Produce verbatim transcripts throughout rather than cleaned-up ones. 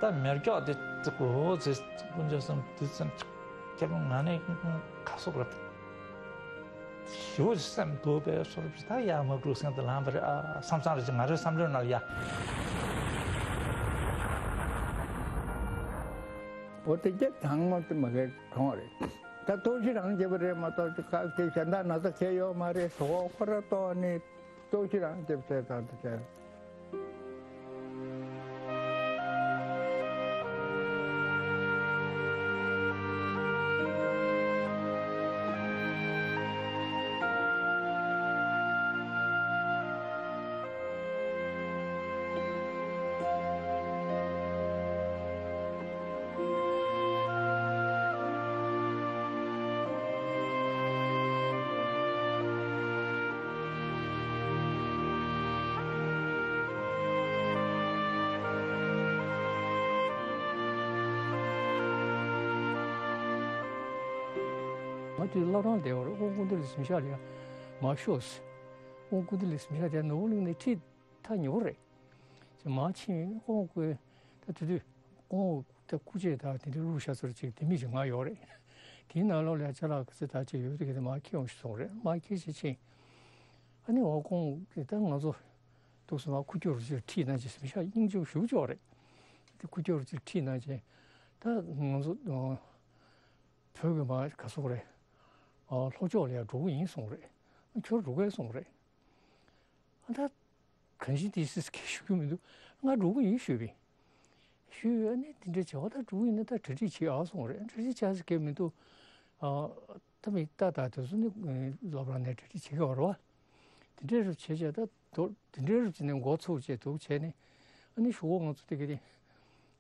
ད་མེར་སྐྱོག་དེ་ཙི་གོ་ཙི་དཀོན་མཆོག་གསུམ་དུས་ཙམ་ཁྱེད་རང་ང་ནས་ག་སོག་ར་ཞུ་སེམས་སྡུག་པའི་སོར་ད་ཡ་མ་གྲུ་སེང་དུ་ལངས་པ་རེད། ཨ་བསམ་བསམ་རེད། ང་རའི་བསམ་བློའི་ནང་ལ་ཡ། འོ་དེ་རྒྱ་དང་མ་དེ་མ་གའི་གང་རེད། ད་ལྟོ་ཞིག་རང་བྱེད་པ་རེད་མ་གཏོགས་ཅི་ཁག་དེ་གཞན་དག་ན་ཚ་ཁྱེད་ཡོད་མ་རེད། ཟོག་ཁོ་ར་ལྟོགས་ནི་ལྟོ་ཞིག་རང་བྱེད་པ་བྱས་ད་ལྟ་བྱས། ང་དུས་བླ་བྲང་བསྡད་པར་དབང་སྐུ་མདུན་ལ་གཟིམ་ཤག་ལ་མར་ཤོག་ཟེར། དབང་སྐུ་མདུན་ལ་གཟིམ་ཤག་དེ་ནོར་བུ་གླིང་ནས་ཁྲིད་ཐག་ཉེ་པོ་རེད། ཅེས་མར་ཕྱིན། དབང་སྐུ་ད་དེ་དུས་དབང་ད་སྐུ་རྗེས་ད་དེ་འདྲའི་བླུགས་བཞག་ཚོར་ཅིག་དེ་མི་ཅིག་ང་ཡོད་རེད། དེའི་ནང་ལོགས་ལ་ཅ་ལག་ག་ཚོད་ད་ཅིག་ཡོད་དེ་ག་དེ་མར་ཁྱེར་ཡོང་ཞིག་སོང་རེད། མར་ཁྱེར་ཞིག་ཕྱིན། ཨ་ནི་འོ་ཁོང་གིས་ད་ང་ཚོ་འདུག་སེ་མར་ཁུ་སྐྱོར་ཅིག་ཁྲིད་གནང་ཅིག་གཟིམ་ཤག་སྙིང་རྗེ་ཞུ་ཅོག་རེད། དེ་ཁུ་སྐྱོར་ཅིག་ཁྲིད་གནང་ཅིག་ད་ང་ཚོ་བོད་ཀྱི་མར་ག་སོག་རེད། ལྷོ་ཕྱོགས་ལ་ཡང་འགྲོ་གི་ཡིན་གསུངས་རེད། ཁྱོད་འགྲོ་གི་གསུངས་རེད། ཨ་ད་གང་ཞིག་དེ་སྲིད་ཀྱི་ཞུ་གི་མི་འདུག་ང་འགྲོ་གི་ཡིན་ཞུས་པས། ཞུས་ཨ་ནི་དེ་འདྲ་བྱས་པ་ད་འགྲོ་གི་ཡིན་ན་ད་གྲ་སྒྲིག་བྱེད་ཨ་གསུངས་རེད། གྲ་སྒྲིག་བྱ་ཟེར་གི་མི་འདུག་ཨ་ད་མི་ད་ད་དེ་ཚོ་ནི་བླ་བྲང་ནས་གྲ་སྒྲིག་བྱེད་གི་ཡོད་རེད་བ། དེ་འདྲའི་རུ་བྱས་བྱས་ད་དོ་དེ་འདྲའི་རུ་བྱས་ནས་འགོ་ཚུགས་བྱས་འདུག་བྱས་ནས་ཨ་ནི་ཞུ་བོ་ང་ཚོ་དེ་གི་དེ་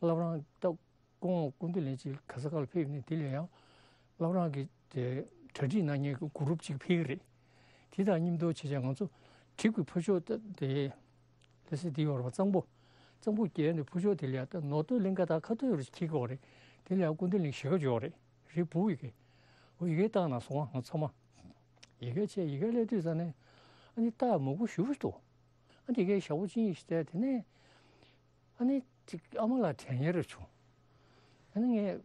བླ་བྲང་ད། སྐུ་ངོ་སྐུ་མདུན་ལན་གཅིག་ག་ས་ག་ལ་ཕེབས་ནས་དེ་ལ་ཡང་བླ་བྲང་གི་དེ་གྲ་སྒྲིག་གནང་མཁན་གྱི་གུ་རུབ་ཅིག་ཕེབས་ཀྱི་རེད། དེ་དང་མཉམ་དུ་བྱས་བྱས་ང་ཚོ་གྲིབ་ཀྱི་ཕུ་ཤོག་ད་དེ་ལྷ་ས་དེ་ཡོད་རེད་པ། གཙང་པོ་གཙང་པོ་བརྒལ་ནས་ཕུ་ཤོག་དེ་ལ་ཡང་ད་ནོར་སྟོད་གླིང་ཁ་དང་ཁ་སྟོད་རུ་འཁྱེར་གྱི་ཡོད་རེད། དེ་ལ་ཡང་སྐུ་མདུན་གླིང་གཞིས་ཀ་འཇོག་རེད། རི་སྦུག་ཡི་གེ་འོ་ཡི་གེ་བཏང་ན་སོང་ང་ཚང་མ་ཡི་གེ་བྱས་ཡི་གེ་སླེབས་དུས་ཙ་ནས་ཨ་ནི་རྟགས་མང་པོ་ཞེ་པོ་ཅིག་འདུག་ཨ་དེ་གའི་ཞག་པོ་གཅིག་གཉིས་ཤིག་བསྡད། དེ་ནས་ཨ་ནི་ཅིག་ཨ་མ་ལགས་དྲན་ཡས་རེ་བྱུང་། ཨ་ནི་ངས་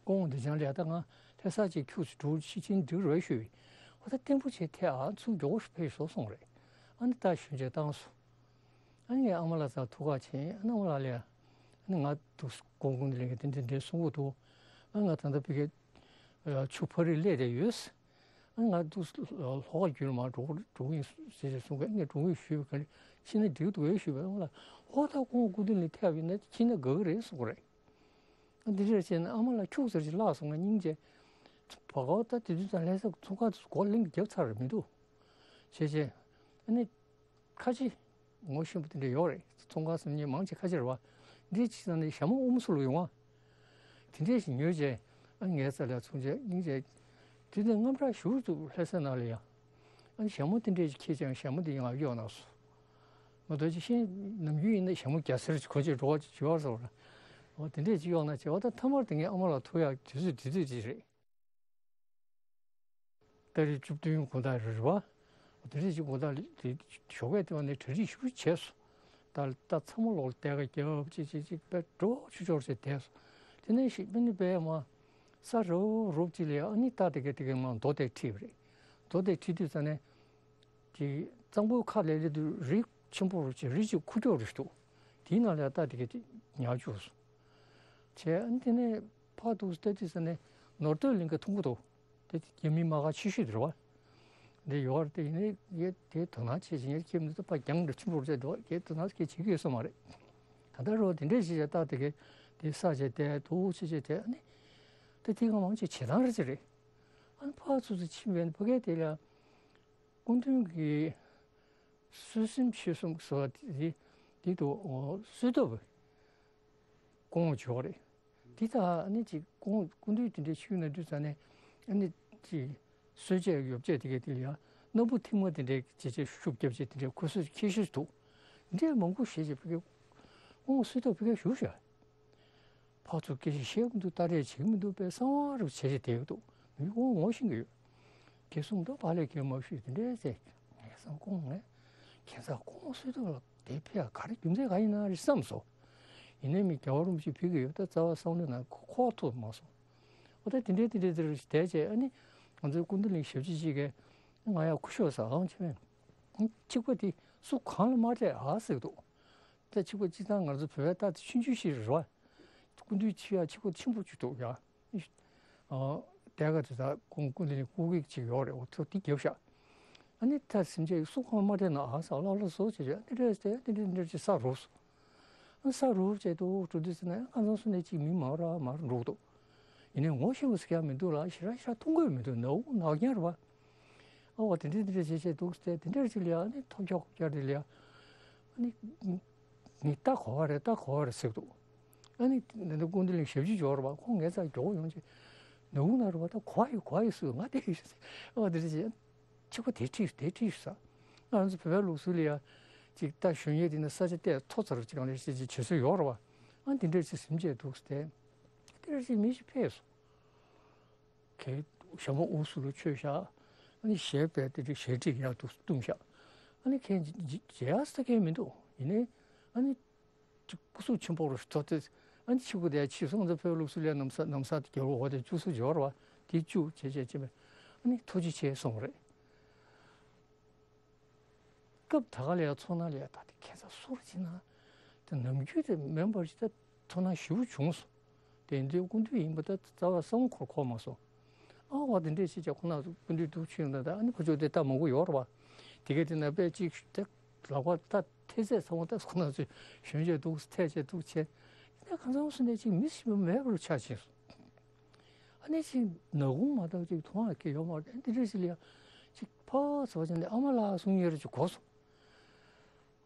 སྐུ་ངོ་བདེ་ཆེན་ལགས་ད་ང་ལྷ་ས་ཅིག་ཁྱུག་ཙམ་འགྲོ་ཤི་ཕྱིན་འགྲིག་རེད་ཞུས་པས། ཨོ་ད་བརྟན་པོ་བྱས་ཐད་ཨ་ཚུར་མགྱོགས་པོ་ཞིག་ཕེབས་ཤོག་གསུངས་རེད། ཨ་ནི་ད་ཞུ་འབྲེལ་བཏང་སོང་། ཨ་ནི་ངས་ཨ་མ་ལགས་རྩར་ཐུག་ག་ཕྱིན། ཨ་ནི་ཨ་མ་ལགས་ལ་ཡ་ཨ་ནི་ང་འདུག་སྐུ་ངོ་ལགས་ཀྱིས་དེ་འདྲ་འདྲ་གསུང་གི་འདུག་ཨ་ང་ད་ལྟ་ཕ་གི་ཆུ་ཕ་རི་སླེབས་བསྡད་ཡོད། ཨ་ང་འདུག་ལྷོ་ཁ་བརྒྱུད་ལ་མར་འགྲོ་འགྲོ་གི་ཡིན་ཟེར་ཟེར་གསུང་གི། ངས་འགྲོ་གི་ཡིན་ཞུས་པ་ག་རེ་ཕྱིན་ན་འགྲིག་འདུག་གས་ཞུས་པ། ཨ་ལ་ཧོ་ད་ཁོང་སྐུ་མདུན་ལ་ཐེབས་ཡིན་ན་ཕྱིན་ན་དགའ་གི་རེད་གསུང་གི་རེད། ཨ་འདི་འདྲ་བྱས་ན་ཨ་མ་ལགས་ཁྱུག་ཙམ་ཞིག་བརླག་སོང་ང་སྙིང་རྗེ། བ་གོ་ད་དེ་དུས་ཙང་ལྷ་ས་ཚོང་ཁང་དུ་སྒོ་གླིང་བརྒྱབ་ཚར་རེད་མི་འདུག་བྱས་བྱས་ཨ་ནི། ཁ་ཆེ། ངོ་ཤེས་པ་དེ་འདྲ་ཡོད་རེད། ཚོང་ཁང་སམ་ཉེ་མང་ཆེ་ཁ་ཆེ་རེད་བ། འདི་ཅི་ཙམ་ནས་ཞྭ་མོ་ཨུ་མུ་སུ་ལུ་ཡོང་བ། དེ་འདྲས་ཞིག་ཉོས་རྗེས་ཨ་ངའི་རྩ་ལ་ཚུར་རྗེས་སྙིང་རྗེ། དེ་དུས་དངངས་སྐྲག་ཞེ་པོ་འདུག་ལྷ་ས་ནང་ལ་ཡང་། ཨ་ཞྭ་མོ་དེ་འདྲས་ཅིག་ཁྱེར་ཀྱང་ཞྭ་མོ་དེ་ཡང་གཡོག་ན་སོང་། མ་གཏོགས་ཅི་ཤེས་ནམ་རྒྱུན་ཡིན་ན་ཞྭ་མོ་རྒྱ་སེར་གྱི་གོ་ཆེ་འགྲོ་བ་ཅིག་བྱེད་བ་ཟེར་བ་ལ། འོ་དེ་འདྲས་ཅིག་གཡོག་ན་བྱེད་བ་ད་ཐ་མར་དེ་ངའི་ཨ་མ་ལགས་ཐུག་ཡག་དུས་ཚོད་དེ་དུས་ཅིག་རེད། ཏ་རིག་བཅུ་བདུན་དགོང་དག་རེད་བ། དེ་རིང་གཅིག་དགོང་དག་དེ་ཞོགས་ཀས་དེ་བ་ནས་གྲ་སྒྲིག་ཞེ་པོ་བྱས་སོང་། ད་ལྟ་ཚང་མ་ལོག་ལ་གཏད་ཀ་རྒྱབ་ཅིག་ཅིག་ཅིག་པས་འགྲོ་ཆུ་ཆོར་བྱས་བསྡད་སོང་། དེ་ནས་ཞིག་མི་ནི་པས་མ་ས་རོབ་རོབ་ཅིག་ལ་ཨ་ནི་རྟ་དེ་ག་དེ་ག་མ་རྡོ་དེ་ཁྲིད་པ་རེད། རྡོ་དེ་ཁྲིད་དུས་ཙ་ནས་ཅིག་གཙང་པོའི་ཁ་ལ་སླེབས་དུས་རི་ཆེན་པོ་རུ་ཅིག་རི་ཅིག་ཁུག་ཀྱོག་རུ་ཞིག་འདུག་དེའི་ནང་ལ་རྟ་དེ་ག་དེ་ཉལ་བཅུག་སོང་། བྱས་ཨ་ནི་དེ་ནས་ཕར་འདུག་ལྟ་དུས་ཙ་ནས་ནོར་སྟོད་གླིང་ག་མཐོང་གི་འདུག་དེ་རྒྱ་མི་དམག་སྒར་ཆེ་ཤོས་དེ་རེད་བ། འདི་ཡོད་རེད་དེ་ཡིན་ནའི་ངས་དེ་དོ་སྣང་བྱེད་ཅིང་ངས་ཁྱེད་མི་ཚོ་ཕར་རྒྱང་རིང་ཆེན་པོ་རེད་འགྲོ་ངས་དོ་སྣང་གལ་བྱེད་ཀྱི་ཡོད་ས་མ་རེད། ད་ལྟ་རོ་དེ་འདྲས་བྱེད་བྱས་ད་དེ་གས་དེ་ས་བྱས་དེ་དུ་བྱེད་བྱས་དེ་ཨ་ནི། ད་དེ་ག་མང་ཆེ་བྱེད་སྟངས་རེད་ཅེ་རེད། ཨ་ནི་ཕར་ཚུར་ཚུར་ཕྱིན་པས་ཕ་གའི་དེ་ལ་སྐུ་མདུན་གྱི་གསོལ་གསུམ་མཆོད་གསུམ་ཟེར་བ་དེ་དེ་དུ་གསོལ་ཐབ་སྐོང་བ་བྱོས་རེད། དེ་དག་ཨ་ནི་ཅིག་སྐོང་སྐུ་མདུན་དེ་འདྲའི་ཆོས་ན་དུས་ཙ་ནས་ཨ་ནི་ཅིག་གསོལ་ཆས་ཡོ་བྱད་དེ་གའི་དེ་ལ་ཡང་སྣ་བུག་མཐིང་མ་དེ་འདྲའི་ཅིག་ཅིག་ཤུགས་རྒྱབ་བྱས་དེ་འདྲའི་ཁུ་སུ་ཁྱེར་ཤུགས་འདུག་འདྲའི་མང་པོ་བྱས་བྱས་ཕ་གི་སྐོང་སུས་ཐོག་ཕ་གི་ཞུ་ཤག་ཕར་ཚུར་སྐད་ཆ་བཤད་མི་འདུག་ལྟ་རེས་བྱེད་ཀྱི་མི་འདུག་པས་གསང་བ་རུ་བྱས་བྱས་བསྡད་ཀྱི་འདུག་མི་དབང་ངོ་ཤེས་ཀྱི་ཡོད། ཁྱེད་གསུང་དོ་བག་ལེབ་ཁྱེད་མ་ཞུས་དེ་འདྲའི་ཟེར། ངས་བསམ་ཁོང་ངས་ཁྱེད་ཚ་ཁོང་སུས་ཐོག་ལ་དེ་ཕེ་ཡ་ག་རེ་རྒྱུ་མཚན་ག་ཡིན་ན་རེད་བསམ་སོང་། ཡིན་ནའི་མི་རྒྱལ་བ་རིན་པོ་ཆེ་ཕེབས་ཀྱི་ཡོད། ད་རྩ་བ་བསམ་བློའི་ནང་ཁོ་ཁོག་ཐུག་མ་སོང་། འོ་ད་དེ་འདྲའི་དེ་འདྲའི་དེར་བསྡད་བྱས། ཨ་ནི་ང་ཚོའི་སྐུ་མདུན་གླིང་ཞབས་ཕྱི་གཅིག་གིས་ང་ཡར་སྐུ་ཞབས་ཟ་ཁང་ཆེན་མོའི་ཆིབས་ཁ་དེ་སུ་གང་ལ་མ་སྤྲད་ཨ་ཟེར་འདུག་ད་ཆིབས་ཁ་སྤྱིར་བཏང་ང་ཚོ་བོད་པའི་ལྟ་དེ་ཆུང་ཆུང་ཞིག་རེད་བ། སྐུ་མདུན་ཆིབས་ཡ་ཆིབས་ཁ་ཆེན་པོ་ཅིག་འདུག་ཡ། ཨ་དེ་ག་དེ་ད་ཁོང་སྐུ་མདུན་ནས་སྐུ་སྒེར་ཅིག་ཡོད་རེད། འོ་ཐུགས་དེ་རྒྱབ་ཤག་ཨ་ནི་ད་སེམས་ཅན་སུ་གང་མ་སྤྲད་ན་ཨ་ཟེར་ལགས་ལགས་སོ་བྱས་བྱས། ཨ་ནི་སྤྲད་དེ་ཨ་ནི་འདྲ་འདྲ་ཅིག་ས་རུབ་སོང་། ཨ་ས་རུབ་བྱས་འདུག་འགྲོ་དུས་ཙམ་ན་ཁ་སང་སོང་ནས་ཅིག་མི་མང་ར་མར་འགྲོ་གི་འདུག་ཡིན་ནའི་ངོ་ཤེས་པ་ཟེར་ཡ་མི་འདུག་ལ། ཞེ་དྲག་ཞེ་དྲག་མཐོང་གི་མི་འདུག་ནག་ཁུང་ནག་རྐྱང་རེད་བ། ཨ་འོ་དེ་འདྲས་དེ་འདྲས་བྱས་བྱས་འདུག་ཟེར། དེ་འདྲས་ཅིག་ལ་ཡ་ཨ་ནི་ཐོབ་རྒྱག་ཁོབ་རྒྱག་དེ་ལ་ཡ་ཨ་ནི་ངས་ལྟ་གོ་བ་རེད་ལྟ་གོ་བ་རེད་ཟེར་གི་འདུག་ཨ་ནི་འདི་འདྲ་སྐུ་མདུན་གླིང་ཞབས་ཕྱི་འབྱོར་བ་ཁོང་ངའི་རྩར་མགྱོགས་ཡོང་རྗེས་ནག་ཁུང་ནང་རེད་བ། ད་གོ་བ་ཡོད་གོ་བ་ཡོད་ཟེར། ང་དེ་ཡོད་ཟེར། ཨ་འོ་དེ་འདྲས་བྱས། ཆིབས་ཁ་དེ་ཁྲིད་དེ་ཁྲིད་ཤོག་ཟེར། ང་རང་ཚོ་བོད་པའི་ལུགས་སྲོལ་ལ་ཡ་ཅིག་རྟ་ཞོན་ཡས་དེ་ན་ས་ཆ་བལྟས་ཐོ་ཚར་ཅིག་གང་ལ་ཞིག་ཅིག་བྱེད་སྲོལ་ཡོད་རེད་བ། ཨ་འདི་འདྲ་ཅིག་ཟིན་བྱས་འདུག་ཟེར། དེ་འདྲ་ཅིག་མི་ཞིག་ཕེབས་སོང་། གའི་ཞྭ་མོ་དབུ་ཟུར་ལ་ཆོད་བཞག་ཨ་ནི་ཞལ་པས་དེ་འདྲ་ཞལ་ཁྲིད་ཡར་འདུག་བཏུམས་བཞག་ཨ་ནི་ཁྱེད་མཇལ་ས་གང་མི་འདུག་ཡིན་ནའི་ཨ་ནི། ཅིག་སྐུ་གཟུགས་ཆེན་པོ་རུ་ཐོག་སྟེ། ཨ་ནི་ཕྱི་གུ་དེ་ཕྱིས་སོང་ཚེ་བོད་ལུགས་སྲོལ་ལ་ནམ་ས་ནམ་ས་དེ་རྒྱལ་པོ་འོ་དེ་བཅུ་གསུམ་འབྱོར་བ་དེ་བཅུ་བྱས་བྱས་བྱས་པས་ཨ་ནི་ཐུགས་རྗེ་ཆེ་གསུངས་པ་རེད། སྐབས་ད་ག་ལ་ཡ་ཚོགས་ནང་ལ་ཡ་ད་དེ་ཁྱད་མཚར་སོར་ཅིག་ན་དེ་ནམ་རྒྱུན་དེ་མེམ་བར་ཅིག་ད་ཚོགས་ནང་ཞེ་པོ་བྱུང་སོང་། དེ་འདྲའི་སྐུ་མདུན་ཡིན་པ་ད་རྩ་བ་བསམ་འཁོར་འཁོར་མ་སོང་། ཨ་བ་དེ་འདྲས་ཞིག་ཅག་ཁོ་ན་ཚོ་སྐུ་མདུན་འདུག་ཕྱིན་ན་ད་ཨ་ནི་ཕ་ཕྱོགས་དེ་ལྟ་མང་པོ་ཡོད་རེད་བ། དེ་ག་དེ་ན་དཔེ་ཅིག་དེ་ལག་པ་ད་ཐེ་ཚད་ཚང་མ་ད་ཁོ་ན་ཚོས་ཞོན་བྱས་འདུག་ཐད་བྱས་འདུག་བྱས། ཡིན་ན་གང་ཚང་སུ་ནས་ཅིག་མི་ཞིག་མེད་པར་ཆགས་ཕྱིན་སོང་། ཨ་ནི་ཅིག་ནག་ཁུང་མ་གཏོགས་ཅིག་མཐོང་བ་གི་ཡོད་མ་རེད། འདི་འདྲས་ཞིག་ལ་ཡ་ཅིག་ཕར་ཚུར་ཕྱིན་ནས་ཨ་མ་ལགས་གསུང་ཡས་རེ་ཅིག་གོ་སོང་།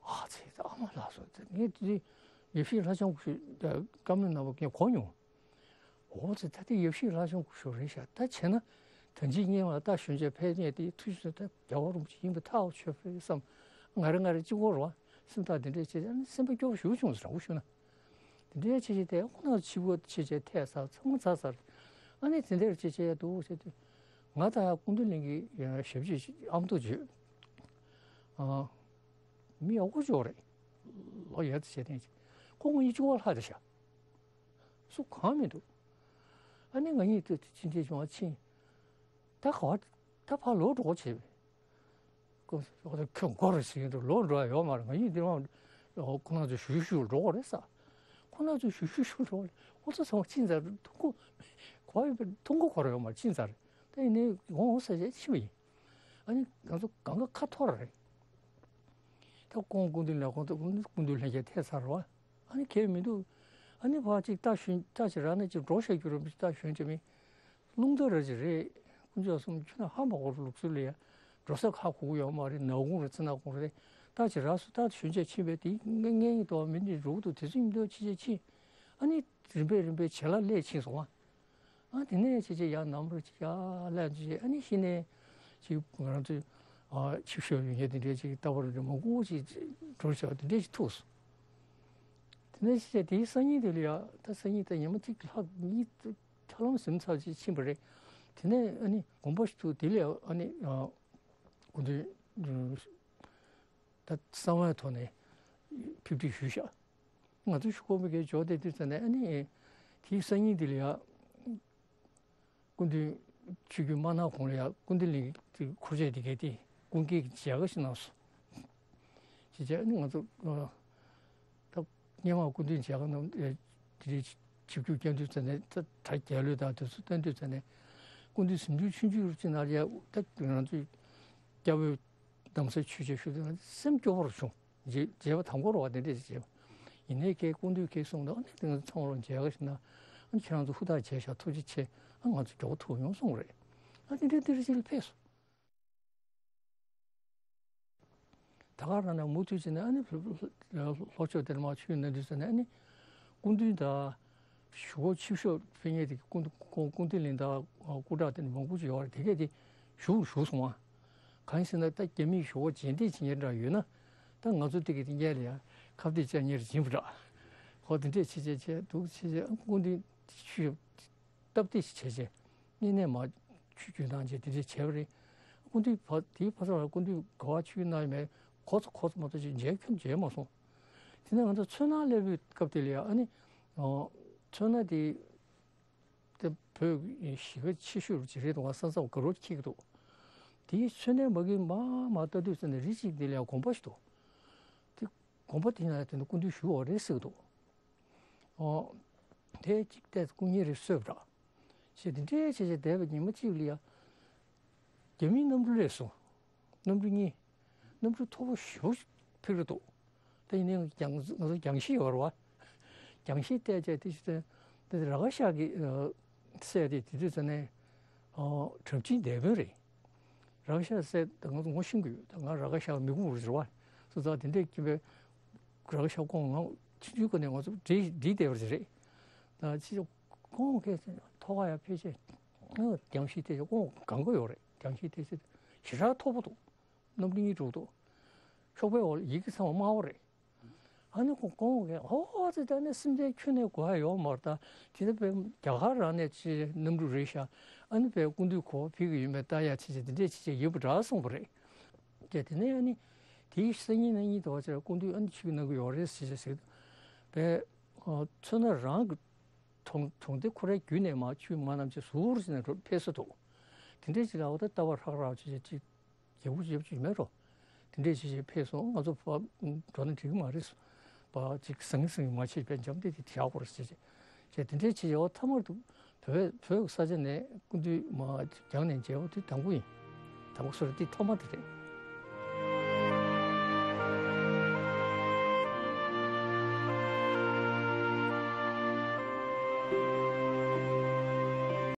ཨ་ཙི་ཨ་མ་ལགས་སོ། ངས་དེ་ཡེ་ཤེས་ལྷ་ལྕམ་སྐུ་ཞབས་བཀའ་མོལ་གནང་བ་ངས་གོ་མྱོང་། འོ་ཙི་ད་དེ་ཡེ་ཤེས་ལྷ་ལྕམ་སྐུ་ཞབས་རེད་ཤག་ད་བྱས་ན་ད་ཅི་སྔོན་མ་རྟ་ཞོན་བྱས་ཕེབས་མཁན་དེ་ཐུགས་རྗེ་ཆེ། ད་རྒྱལ་བ་རིན་པོ་ཆེ་ཡིན་པ་ཐག་ཆོད་པ་རེད་བསམ། ང་རེ་ང་རེ་གཅིག་པོ་རེད་བ། སེམས་ཐག་དེ་འདྲས་བྱས་བྱས་ཨ་ནི་སེམས་པ་སྐྱོ་པོ་ཞེ་པོ་བྱུང་ཟེར་འོ་ཞུ་ན། དེ་འདྲས་བྱས་བྱས་དེ་ཁོ་ན་ཕྱི་པོ་བྱས་བྱས་ཐད་ཚར་ཚང་མ་ཚར་ཚར། ཨ་ནི་དེ་འདྲས་བྱས་བྱས་འདུག་བྱས་དུས་ང་ད་སྐུ་མདུན་གླིང་གི་ཞབས་ཕྱི་ཨ་མདོ་བརྗོད། ཨ། མི་ཡག་པོ་ཅིག་རེད། ལོ་ཡག་ཙམ་བྱས་ཏེ། ཁོ་ངོ་གཉིས་གཅིག་པ་ལྷག་བསྡད་ཤག་སུ་གང་མི་འདུག་ཨ་ནི་ང་གཉིས་དུ་ཕྱིན་ཆད་བྱུང་བ་ཕྱིན། ད་ག་བ་ད་ཕར་ལོག་འགྲོ་བྱས་པས། ཁོ་ཁོ་ཁོ་མགོ་རུ་ཞིག་འགྲོ་ལོག་འགྲོ་ཡ་ཡོད་མ་རེད། ང་གཉིས་འདི་མ་ཁོ་ན་ཚོ་ཞུ་ཞུ་འགྲོ་གི་རེད་ས། ཁོ་ན་ཚོ་ཞུ་ཞུ་ཞུ་འགྲོ་གི་རེད། ཁོ་ཚོ་ཚང་མ་ཕྱིན་ཚར་ཐུག་གོ་གོ་ཡོད་པས་ཐུག་གོ་གོ་ར་ཡོད་མ་རེད། ཕྱིན་ཚར་རེད། ད་ཡིན་ནའི་འོང་འོང་ས་བྱས་ཕྱིན་པ་ཡིན། ཨ་ནི་ང་ཚོ་གང་ག་ཁ་འཐོར་རེད། ད་ཁོང་སྐུ་མདུན་ལ་ཁོང་ཚོ་སྐུ་མདུན་ལྷན་རྒྱས་ཐད་ཚར་བ། ཨ་ནི་གལ་མི་འདུག་ཨ་ནི་ཕར་ཅིག་རྟ་ཞོན་རྟ་ཞིག་རག་ན་ཅིག་འགྲོ་བཤད་རྒྱུ་རེད་མི་རྟ་ཞོན་བྱས་མི། རླུང་རྟ་ར་ཅིག་རེད། དཀོན་མཆོག་གསུམ་ཁྱོད་རང་ཧ་མ་གོ་ལུགས་སྲོལ་ལ་ཡ། འགྲོ་ས་ཁག་ཁུག་ཡོད་མ་རེད། ནག་ཁུང་རེད་ཚ་ནག་ཁུང་རེད། རྟ་ཅིག་རག་སོང་། རྟ་ཞོན་བྱས་ཕྱིན་པས་དེ་ངས་ངས་ཡིན་དོ་མི་འདི་འགྲོ་གི་འདུག་དེ་ཚོ་ཡིན་འདུག་ཕྱིན་བྱས་ཕྱིན། ཨ་ནི་རིམ་པས་རིམ་པས་བྱེ་ལ་སླེབས་ཕྱིན་སོང་ཨ། ཨ་དེ་ནས་ཅི་ཅི་ཡར་ནམ་རུ་ཅི་ཡར་ལན་ཅི་ཨ་ནི་ཤི་ནས་ཅི་ང་རང་ཚོའི་ཨ་ཆིབས་ཞབས་ཡོད་མཁན་དེ་འདྲས་ཅིག་ལྟ་བར་འདྲ་མང་པོ་ཅིག་འགྲོ་བྱ་དེ་འདྲས་ཅིག་ཐུག་སོང་། དེ་ནས་ཅི་བྱས་དེའི་སང་ཉིན་དེ་ལ་ཡ་ད་སང་ཉིན་ད་ཉི་མ་གཅིག་ལྷག་གཉིས་ཧ་ལམ་ཟིན་ཚར་ཅིག་ཕྱིན་པ་རེད། དེ་ནས་ཨ་ནི་དགོན་པ་ཞིག་ཐུག་དེ་ལ་ཡ་ཨ་ནི་ཨ་སྐུ་མདུན་ད་གསང་བའི་ཐོག་ནས་ཕེབས་སྒྲིག་ཞུས་ཤག་ང་ཚོ་ཞུ་ཁོ་མི་གའི་འབྱོར་དེ་དུས་ཙམ་ནས་ཨ་ནི་དེའི་སང་ཉིན་དེ་ལ་ཡ་སྐུ་མདུན་ཆོས་བརྒྱུད་དམར་ནག་གུང་ལ་ཡ་སྐུ་མདུན་གླིང་གི་འཁོར་ཕྱག་དེ་གའི་དེ་སྐུ་འགན་གྱི་མཇལ་ཁ་ཞིག་གནང་སོང་། ཅེས་བྱས་ཨ་ནི་ང་ཚོ་ད་སྔོན་མ་སྐུ་མདུན་མཇལ་ཁ་གནང་དེ་རིང་ཆིབས་བསྒྱུར་བསྐྱངས་དུས་ཙམ་ནས་ད་གྲྭ་རྒྱལ་ལོས་དང་དེ་ཚོ་བསྟན་དུས་ཙམ་ནས་སྐུ་མདུན་གཟིམ་ཆུང་ཆུང་ཆུང་རུ་ཅིག་ནང་ལ་ཡ་ད་ང་ཚོའི་སྐྱ་བོའི་གདམས་ས་ཆོས་རྒྱལ་ཞུ་དུས་ང་སེམས་སྐྱོ་པོ་རུ་བྱུང་། མཇལ་མཇལ་བ་དང་པོ་རེད་བ། དེ་འདྲས་ཅིག་མཇལ་བ་ཡིན་ནའི་ཁའི་སྐུ་མདུན་ཁའི་གསུངས་དང་ཨ་ནི་དེ་ང་ཚོ་ཚང་མ་ལ་མཇལ་ཁ་ཞིག་གནང་། ཨ་ནི་ཁྱེད་རང་ཚོ་ཧུར་ཐག་བྱས་ཤག་ཐུགས་རྗེ་ཆེ། ཨ་ང་ཚོ་མགྱོགས་ཐུག་ཡོང་གསུངས་རེད། ཨ་དེ་འདྲས་དེ་འདྲས་ཅིག་ལ་ཕེབས་སོང་། ད་ག་རང་ན་མུ་མཐུད་བྱས་ནས་ཨ་ནི་ལྷོ་ཕྱོགས་དེར་མ་ཆོས་གནང་དུས་ཙམ་ནས་ཨ་ནི་སྐུ་མདུན་དང་། ཞུ་བ་ཆིབས་ཞབས་ཕེབས་མཁན་དེ་སྐུ་མདུན་སྐུ་མདུན་གླིང་དང་སྐུ་དྲག་དེ་འདྲ་མང་པོ་ཅིག་ཡོད་རེད། དེ་གས་དེ་བཞུགས་བཞུགས་སོང་ང་། གང་ཡིན་ཟེར་ན་ད་རྒྱ་མིས་ཞུ་བ་རྗེས་འདེད་བྱེད་མཁན་འདྲ་ཡོད་ན། ད་ང་ཚོ་དེ་གས་དེ་སྔོན་ལ་ཡ་ཁ་གཏད་བཅག་མཁན་རེད་བྱིན་པ་འདྲ། ཧོ་དེ་འདྲས་བྱས་བྱས་བྱས་འདུག་བྱས་བྱས་སྐུ་མདུན་ཆིབས་ཞབས་སྟབས་བདེ་ཞིག་བྱས་བྱས། སྔོན་ནས་མ་ཆོས་བརྒྱུད་གནང་བྱས་དེ་འདྲས་བྱས་པ་རེད། སྐུ་མདུན་བ་དེའི་བར་ཙམ་ལ་སྐུ་མདུན་ག་བ་ཆོས་གནང་ཡོད་མེད་གོ་ཚོད་གོ་ཚོད་མ་གཏོགས་ཅིག་མཇལ་ཁྱོན་མཇལ་མ་སོང་། དེ་ནས་ང་ཚོ་མཚོ་སྣ་སླེབས་པའི་སྐབས་དེ་ལ་ཡང་ཨ་ནི་ཨོ་མཚོ་སྣ་དེ་དེ་བོད་གཞིས་ཀ་ཆེ་ཤོས་ཅིག་རེད་འདུག་ས་མཚམས་དགའ་རབ་འཁེལ་གྱི་འདུག་དེའི་མཚོ་སྣའི་མ་གི་མར་མར་ལྟ་དུས་ཙམ་ནས་རི་གཅིག་དེ་ལ་ཡང་དགོན་པ་ཞིག་འདུག་དེ་དགོན་པ་དེ་ན་དེ་ནས་སྐུ་མདུན་བཞུགས་ཡོད་རེད་ཟེར་གྱི་འདུག་ཨོ། དེ་གཅིག་བལྟས་སྐུ་བརྙན་རེ་བཟོས་པ་འདྲ། ཞེས་དེ་འདྲའི་བྱས་བྱས་བསྡད་པའི་ཉི་མ་གཅིག་ལ་ཡ། རྒྱ་མིའི་གནམ་གྲུ་སླེབས་སོང་། གནམ་གྲུ་གཉིས། གནམ་གྲུ་མཐོ་པོ་ཞེ་པོ་ཕེབས་རེད་འདུག་ད་ཡིན་ནའི་རྒྱང་ང་ཚོ་རྒྱང་ཤེལ་ཡོད་རེད་བ། རྒྱང་ཤེལ་བལྟས་བྱས་དེ་ཞིག་དེ་ར་ཁ་ཤག་གི་སྲས་དེ་དེ་དུས་ཙམ་ནས་གྲབས་ཅན་སྡེ་དཔོན་རེད། ར་ཁ་ཤག་སྲས་དེ་ང་ཚོ་ངོ་ཤེས་ཀྱི་ཡོད། ད་ང་ར་ཁ་ཤག་མི་ཁུག་རེད་བ། སོ་ཙང་དེ་འདྲས་ཀྱི་བས། ར་ཁ་ཤག་ཁོང་ང་ཆུང་ཆུང་སྒང་ནས་ང་ཚོ་འདྲིས་འདྲིས་བསྡད་པ་ཞིག་རེད། ད་ཅི་ཁོང་གིས་ཐོག་ཁ་ཡར་ཕེབས་བྱས། རྒྱང་ཤེལ་བལྟས་བྱས་ཁོང་གང་ག་ཡོད་རེད། རྒྱང་ཤེལ་བལྟས་བྱས་ཞེ་དྲག་མཐོ་པོ་འདུག་གནམ་གྲུ་གཉིས་འགྲོ་གི་འདུག་ཤོག་པའི་འོག་ལ་ཡི་གེ་ཚང་མ་དམར་པོ་རེད། ཨ་ནི་ཁོང་ཁོང་གིས་ཨོ་ཙི་ད་ནི་སེམས་ཅན་ཁྱོན་ནས་གོ་ཡ་ཡོད་མ་རེད། ད་དེ་ད་བས་རྒྱ་གར་རང་ནས་ཅི་གནམ་གྲུ་རེད་ཤག་ཨ་ནི་བས་སྐུ་མདུན་གོ་བ་ཕེབས་ཀྱི་ཡོད་མེད་ལྟ་ཡ་ཅི་ཅི་དེ་འདྲས་ཅི་ཅི་ཡོད་པ་འདྲ་གསུངས་པ་རེད། ཀྱེ་དེ་ནས་ཨ་ནི་དེའི་སང་ཉིན་གནངས་ཉིན་དུ་བ་ཅིག་སྐུ་མདུན་ཨ་ནི་ཆིབས་གནང་གི་ཡོད་རེད་ཟེར་ཟེར་བས། མཚོ་སྣ་རང་གི་གྲོང་གྲོང་སྡེ་ཁོ་རའི་བརྒྱུད་ནས་མར་ཆུ་མར་རྣམས་ཅིག་ཟུར་ཟིན་ནས་འགྲོ་ཕེབས་ས་འདུག་དེ་འདྲས་ཅིག་ལ་འོ་ད་ལྟ་བ་ཧྲག་ཧྲག་ཅིག་ཅིག་ཅིག་རྒྱབ་ཁུག་རྒྱབ་ཅིག་མེད་རོ། དེ་འདྲས་ཅིག་ཅིག་ཕེབས་སོང་། ང་ཚོ་ཕར་འགྲོ་ན་འགྲིག་གི་མ་རེད། ཕར་ཅིག་ཟང་ཟིང་མ་བྱེད་པའི་འཇམ་ཏིག་ཏིག་བཞག་དགོས་རེད་ཟེར་ཅིག་ཅེས་དེ་འདྲས་ཅིག་ཡོད། ཐ་མར་དུ་བོད་བོད་ས་ཆ་ནས་སྐུ་མདུན་མར་རྒྱང་ནས་མཇལ་བ་དེ་དང་པོ་ཡིན། དང་པོ་སོ་རེད། དེ་ཐོག་མ་དེ་རེད།